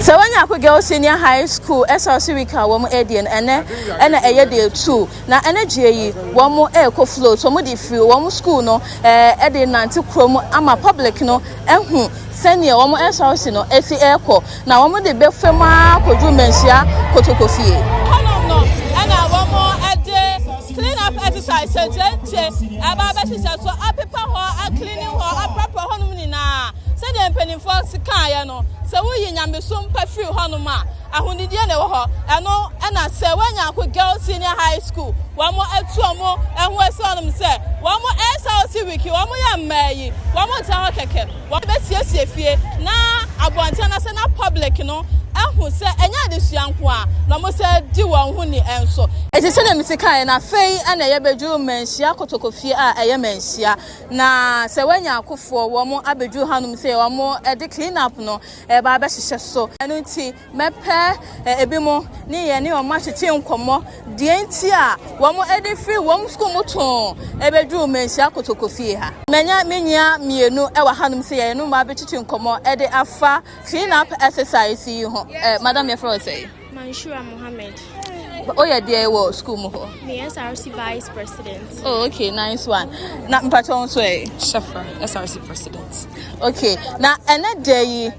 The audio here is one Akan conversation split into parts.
Sɛ Wanyako Girls Senior High School SRC week a wɔn ɛredie no, ɛnɛ ɛna ɛyɛ day 2, na ɛnɛ gyeɛ yi wɔn ɛrekɔ float. Wɔn de firi wɔn school no ɛde nante kurom ama public no ɛho sɛnea wɔn SRC no esi ɛrekɔ, na wɔn de bɛfam akɔduru Manhyia Kotoko fie. Hɔnom no ɛna wɔn ɛde clean up exercise nkyɛnkyɛn ɛba abɛhyehyɛ so, apepa hɔ, aclean hɔ, aprapra hɔnom nyinaa. Sɛdeɛ mpanimfoɔ si kaeɛ no, sɛ woyi nyamesom pa firi hɔnom a, ahonidie na ɛwɔ hɔ. Ɛno ɛna sɛ Wanyako Girls Senior High School wɔn atu wɔn ɛho asi hɔnom sɛ wɔn SRC week, wɔn yɛ mmaa yi, wɔn ntena hɔ kɛkɛ. Wɔn bɛsiesie fie na abɔnten na sɛ na public no ɛho sɛ ɛnyɛ adesua nko a na wɔn sɛ di wɔn ho ni ɛnso. Eti sɛdeɛ mesi kaeɛ no, afei ɛna yɛbɛduru Manhyia Kotoko fie a ɛyɛ Manhyia, na sɛ wanya akofoɔ wɔn abɛduru hanom sɛ wɔn ɛde clean up no ɛba abɛhyehyɛ so. Ɛno nti mɛpɛ ebi mo ne yɛn ne wɔn akyekye nkɔmmɔ deɛ nti a wɔn ɛde firi wɔn sukuu mu too ɛbɛduru Manhyia Kotoko fie ha. Mɛnya me nua mmienu ɛwɔ hanom sɛ yɛn no mo abɛkyekye nkɔmmɔ ɛde afa clean up exercise yi ho. Madam, yɛfrɛ wo sɛ? Manshura Mohammed. Oyɛ deɛ wɔ school mu hɔ? Me SRC Vice President. Oh, okay, nice one. Na mpatwa nso ɛ? Shefra, SRC President. Okay, na ɛnɛ da yi,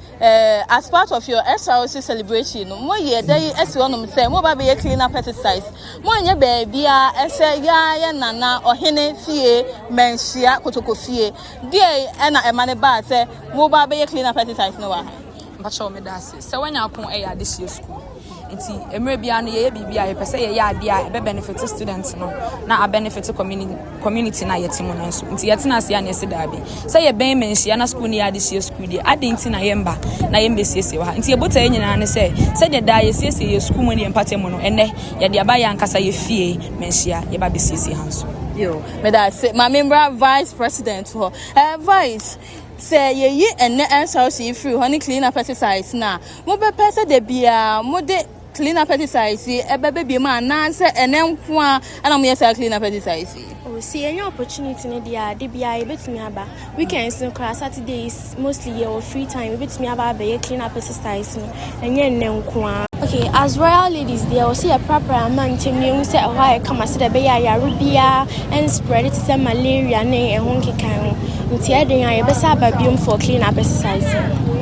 as part of your SRC celebration no, mo yɛ da yi ɛsi hɔnom sɛ mo ba bɛyɛ clean up exercise. Mo nyɛ beebi a ɛsɛ yaa yɛ nana ɔhene fie, Manhyia Kotoko fie. Deɛ ɛna ɛma ne baa sɛ mo ba bɛyɛ clean up exercise no wɔ ha? Mpakyɛw, meda ase. Sɛ Wanyako ɛyɛ adehyeɛ school nti, mmerɛ biara no yɛyɛ biribi a yɛpɛ sɛ yɛyɛ adeɛ a ɛbɛ benefit students no na abenefit community no a yɛte mu no nso. Nti yɛtena ase a, na yɛsi daabi, sɛ yɛbɛn Manhyia na school no yɛ adehyeɛ school deɛ, ade nti na yɛmba na yɛmbɛsiesie wɔ ha? Nti yɛbɔta yɛ nyinaa ne sɛ, sɛdeɛ daa yɛsiesie yɛ school mu ne yɛ mpata mu no, ɛnɛ yɛde aba yɛ ankasa yɛ fie Manhyia, yɛba bɛsiesie ha nso. Yo, meda ase. Maame mbra vice president hɔ. Vice, sɛ yɛyi ɛnɛ SRC yi firi hɔ ne clean up exercise na mobɛpɛ sɛ da biara mode clean up exercise yi ɛbɛbɛ bi mu, anaasɛ ɛnɛ nko a ɛna moyɛ saa clean up exercise yi? Oh, sɛ yɛnya opportunity no deɛ a, de biara yɛbɛtumi aba. Weekends no koraa, Saturdays mostly yɛwɔ free time, yɛbɛtumi aba abɛyɛ clean up exercise no. Ɛnyɛ nnɛ nko a. Okay, as royal ladies deɛ, wɔ sɛ yɛprapra ama ntɛm na yɛhu sɛ ɛhɔ ayɛ kama, sɛdeɛ ɛbɛyɛ a yare biara ɛnspread te sɛ malaria ne ɛho nkeka ho. Nti ɛden a yɛbɛsa aba biom for clean up exercise no.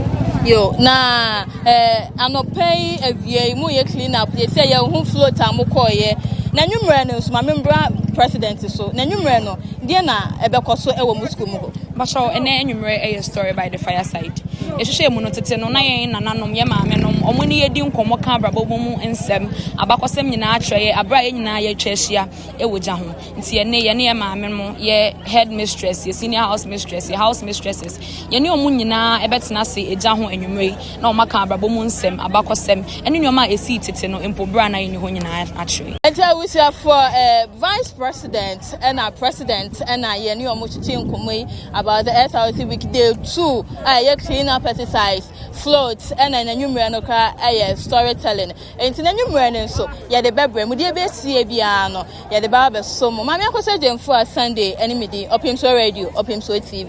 Yo, na anɔpɛ yi, awia yi mo yɛ clean up, yɛ sɛ yɛn ho float a mo kɔɔyɛ, na nwummerɛ no nso, maame mbra president so, na nwummerɛ no deɛ na ɛbɛkɔ so ɛwɔ mo school mu hɔ? Bakyɛw, ɛnɛ anwummerɛ ɛyɛ story by the fireside. Yɛhyehyɛ mu no, tete no na yɛn nananom, yɛ maame nom, ɔmo ne yɛdi nkɔmmɔ ka abrabɔ mu nsɛm, abakɔsɛm nyinaa kyerɛ yɛ abere a yɛn nyinaa yɛatwa ahyia ɛwɔ gya ho. Nti yɛne yɛ maame mo, yɛ head mistress, yɛ senior house mistress, yɛ house mistresses, yɛne ɔmo nyinaa ɛbɛtena ase egya ho anwummerɛ yi na ɔmo aka abrabɔ mu nsɛm, abakɔsɛm ɛne nneɛma a esii tete no mpo bere a na yɛni hɔ nyinaa akyerɛ. Nti abusuafoɔ, vice president ɛna president ɛna yɛne ɔmo kyekye nkɔmmɔ yi about the SRC week day 2 a ɛyɛ clean up exercise, float, ɛna n'anwummerɛ no koraa ɛyɛ storytelling. Nti n'anwummerɛ no nso yɛde bɛbrɛ mu deɛ ɛbɛsie biara no, yɛde ba abɛso mu. Maame Akɔsɔ Gyemfo a Sunday ɛne mi di Ɔpemso Radio, Ɔpemso TV.